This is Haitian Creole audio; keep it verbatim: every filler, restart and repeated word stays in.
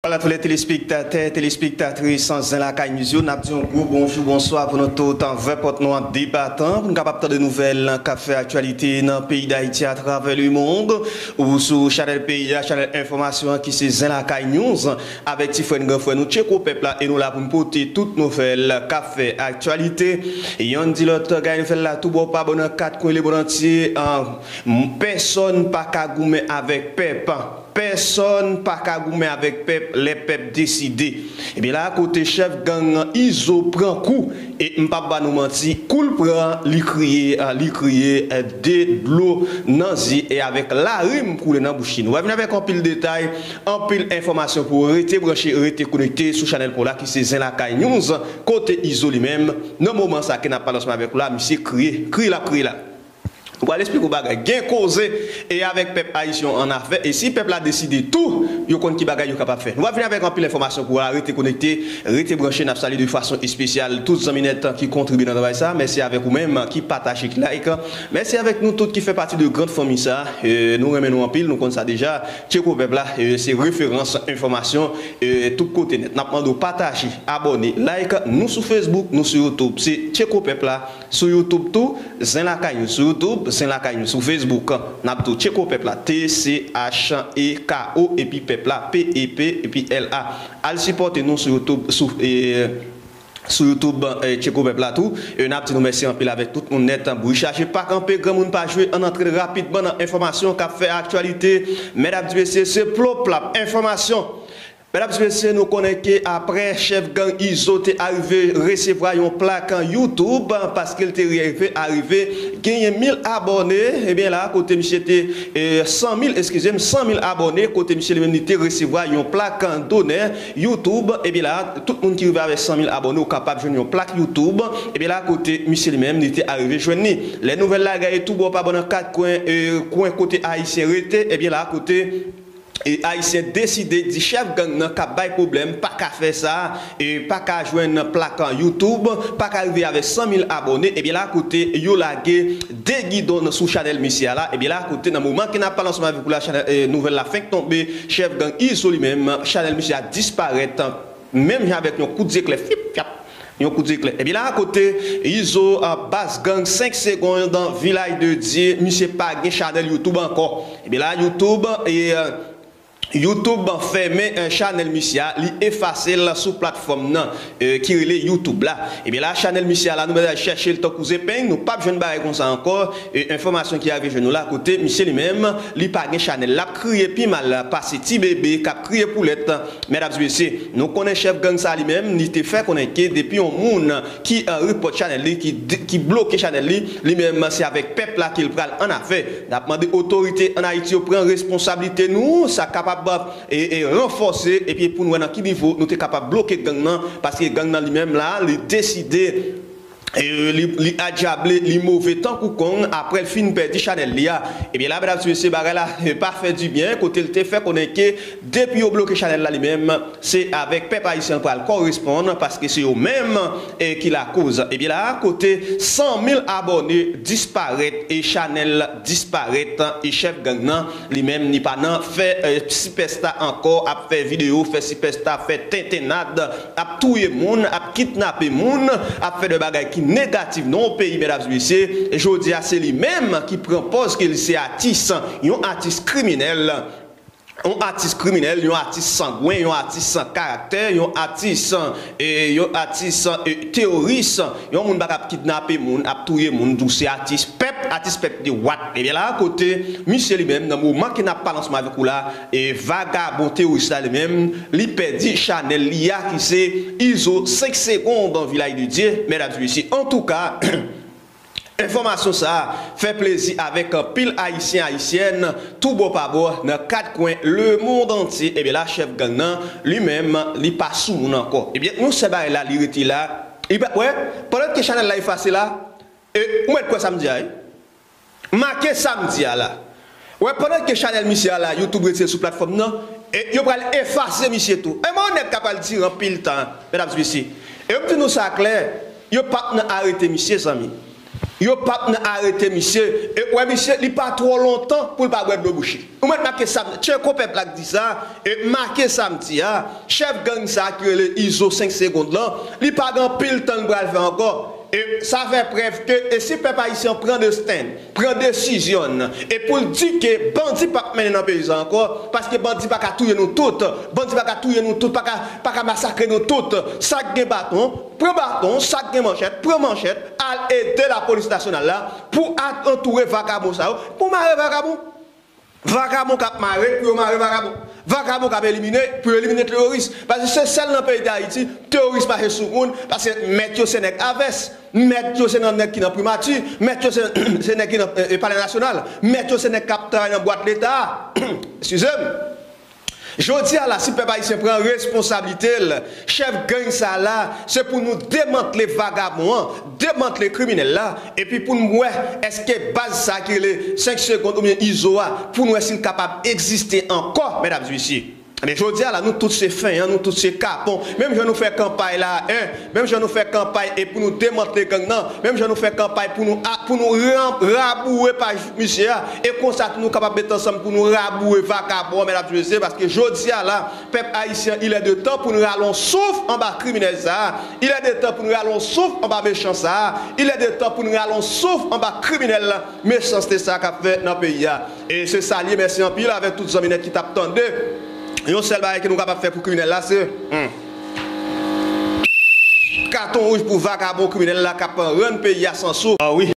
Bonjou a tout lè telespektatè, telespektatris Zen Lakay News yo. N ap di yon gwo bonjou, bonswa pou nou tout, anvè pòt nou an debatan, pou nou kapab tande nouvèl k ap fè aktyalite nan peyi Dayiti atravè lemond, ou sou chanèl peyi a, chanèl enfòmasyon an ki se Zen Lakay News, avèk ti frè n, gran frè nou, Tcheko Pèp la, e nou la pou n pote tout nouvèl k ap fè aktyalite. Yonn di lòt, gade nouvèl la, tou bò pa bò nan kat kwen lemond antye, an, m-, pèsòn pa ka goumen avèk pèp. Pèsòn pa ka goumen avèk pèp lè pèp deside. Ebyen la, kote chèf gang Izo pran kou, e m p ap ba nou manti, kou l pran, li kriye, a, li kriye, e, de dlo nan zye e avèk larim koule nan bouch li. Nou va vin avèk anpil detay, anpil enfòmasyon pou w. Rete branche, rete konekte sou chanèl pa w la ki se Zen Lakay News, kote Izo li menm, nan moman sa ke n ap pale ansanm avèk w la, misye kriye, kriye l ap kriye la. Nou pral esplike w bagay. Gen koze e avèk pèp ayisyen an afè. E si pèp la deside tou, yo konn ki bagay yo kapab fè. Nou va vin avèk anpil enfòmasyon pou w. Rete konekte, rete branche. N ap salye de fason espesyal tout zanmi nèt ki kontribye nan travay sa. Mèsi avèk ou menm ki pataje, ki like. Mèsi avèk nou tout ki fè pati de gran fanmi sa. E, nou renmen nou anpil, nou konn sa deja. Tcheko Pèp la, e, se referans enfòmasyon, e, tout kote nèt. N ap mande w pataje, abòne, like. Nou sou Facebook, nou sou YouTube. Se Tcheko Pèp la. Sou YouTube tou, Zen Lakay News sou YouTube, Zen Lakay News sou Facebook. N ap tou Tcheko Pèp la, T C H E K O, epi Pèp la, P E P, epi L A. Al sipòte nou sou YouTube, sou, e, sou YouTube, e, Tcheko Pèp la tou. E n ap di nou mèsi anpil avèk tout moun nèt. Bri chaje pa kanpe, granmoun pa jwe, ann antre rapidman nan enfòmasyon k ap fè aktyalite. Medam, mesye, se ploplap enfòmasyon. Medam, mesye, nou konnen ke aprè chèf gang Izo te arive resevwa yon plak YouTube, paske l te rive arive genyen mil abòne, ebyen la, kote misye te, e, san mil, eskize m, san mil abòne, kote misye li menm li te resevwa yon plak donè YouTube, ebyen la, tout moun ki rive avèk san mil abòne, ou kapab jwenn yon plak YouTube, ebyen la, kote misye li menm li te arive jwenn li. Lè nouvèl la gaye tou bò pa bò nan kat kwen, e, kwen kote ayisyen rete, ebyen la, kote e ayisyen deside di chèf gang nan k ap bay pwoblèm pa ka fè sa, e pa ka jwenn plak YouTube, pa ka rive avèk san mil abòne, ebyen la kote yo lage de gidon sou chanèl misye a la, ebyen la kote nan moman ke n ap pale ansanm avèk ou la, chanèl, e, nouvèl la fenk tonbe, chèf gang Izo li menm, chanèl misye a disparèt, menm jan avèk yon kout zeklè, fip, fyap, yon kout zeklè. Ebyen la kote Izo, a, baz gang senk segonn, Vilaj de Dye, misye pa gen chanèl YouTube ankò. Ebyen la YouTube, e, e, YouTube fèmen, e, chanèl misye a, li efase l sou platfòm nan, e, ki rele YouTube la. Ebyen la, chanèl misye a la, nou bezwen chèche l tankou zepeng, nou p ap jwenn bagay konsa ankò. E, enfòmasyon ki rive jwenn nou la, kote misye li menm, li pa gen chanèl, l ap kriye pi mal pase ti bebe k ap kriye poulèt, medam, mesye. Nou konnen chèf gang sa li menm, li te fè konnen ke depi yon moun ki, e, repòt chanèl li, ki, ki bloke chanèl li, li menm se avèk pèp la ke l pral annafè. N ap mande otorite ann Ayiti yo pran responsablite nou, sa kapab, e, e, ranfòse, epi pou n wè nan ki nivo nou te kapab bloke gang nan, paske gang nan li menm la, li deside, e, li, li adyable, li move tankou kong, aprè l fin pèdi chanèl li a. Ebyen la, medam, mesye, bagay la, e, pa fè dibyen, kote l te fè konnen ke depi yo bloke chanèl la li menm, se avèk pèp ayisyen l pral koresponn, paske se yo menm, e, ki lakoz. Ebyen la, kote san mil abòne disparèt e chanèl disparèt, e chèf gang nan, li menm, li pa nan fè, e, sipèsta ankò, ap fè videyo, fè sipèsta, fè tentennad, ap touye moun, ap kidnape moun, ap fè de bagay ki negatif nan yon peyi, medam, mesye. Jodi a, se li menm ki pran pòz ke li se atis, yon atis kriminèl. Yon atis kriminèl, yon atis sangwen, yon atis san karaktè, yon atis, e, yon atis, e, teworis, yon moun pa ka ap kidnape moun, ap touye moun, di w se atis pèp, atis pèp de what? Ebyen la, kote misye li menm, nan moman ke n ap pale ansanm avèk ou la, e, vagabon teworis la li menm, li pèdi chanèl li a ki se Izo senk segonn Vilaj de Dye, medam, mesye. Antouka, enfòmasyon sa a fè plezi avèk anpil ayisyen, ayisyèn, tou bò pa bò, nan kat kwen lemond antye. Ebyen la, chèf gang nan, li menm, li pa sou moun ankò. Ebyen, yon sèl bagay la, li rete la. Li pa, wè, pandan ke chanèl la efase la, e, ou mèt kwè sa m di a, wi. Make sa m di a la. Wè, pandan ke chanèl misye a la, YouTube retire l sou platfòm nan, e yo pral efase misye tou. E men yon nèg k ap pral dire anpil tan, medam, mesye. E yo m di nou sa klè, yo p ap nan arete misye, zanmi. Yo p ap nan arete misye. E w wè misye, li pa twò lontan pou l pa bwè dlo bouch li. Ou mèt make sa m, Tcheko pèp la k di sa, e make sa m di a, chèf gang sa a ki rele Izo senk Segond lan, li pa gen anpil tan l pral fè ankò. E sa fè prèv ke, e si pèp ayisyen an pran desten, pran desizyon, e pou l di ke bandi p ap mennen nan peyi sa ankò, paske bandi pa ka touye nou tout, bandi pa ka touye nou tout, pa ka, pa ka masakre nou tout. Sa k gen baton, pran baton, sa k gen manchèt, pran manchèt, al ede lapolis nasyonal la pou a-, antoure vagabon sa yo, pou mare vagabon. Vagabon k ap mare, pou yo mare vagabon. Vagabon k ap elimine, pou yo elimine teworis. Paske se sèl nan peyi Dayiti, teworis mache sou moun, paske mèt yo se nèg a vès, mèt yo se nan nèg ki nan primati, mèt yo se, se nèg ki nan, e, e, palè nasyonal, mèt yo se nèg k ap travay nan bwat leta a. Eskize m. Jodi a la, si pèp ayisyen pran responsablite l, chèf gang sa la, se pou nou demantle vagabon an, demantle kriminèl la, epi pou n wè èske baz sa ki rele senk Segond oubyen Izo a, pou n wè si l kapab egziste ankò, medam e mesye. Men jodi a la, nou tout se fennyan, nou tout se kapon. Menm jan nou fè kanpay la, en, menm jan nou fè kanpay e pou nou demantle gang nan, menm jan nou fè kanpay pou nou a-, pou nou ran-, raboure paj misye a, e konsa tou nou kapab met ansanm pou nou raboure vagabon, medam e mesye, paske jodi a la, pèp ayisyen, il est de temps pou nou rale yon souf anba kriminèl sa a, il est de temps pou nou rale yon souf anba mechan sa a, il est de temps pou nou rale yon souf anba kriminèl mechanste sa k ap fèt nan peyi a. E se sa l ye, mèsi anpil avèk tout zanmi nèt ki t ap tande. Yon sèl bagay ke nou kapab fè pou kriminèl la, se, hmm, katon wouj pou vagabon kriminèl la k ap rann peyi a san souf. Ah wi.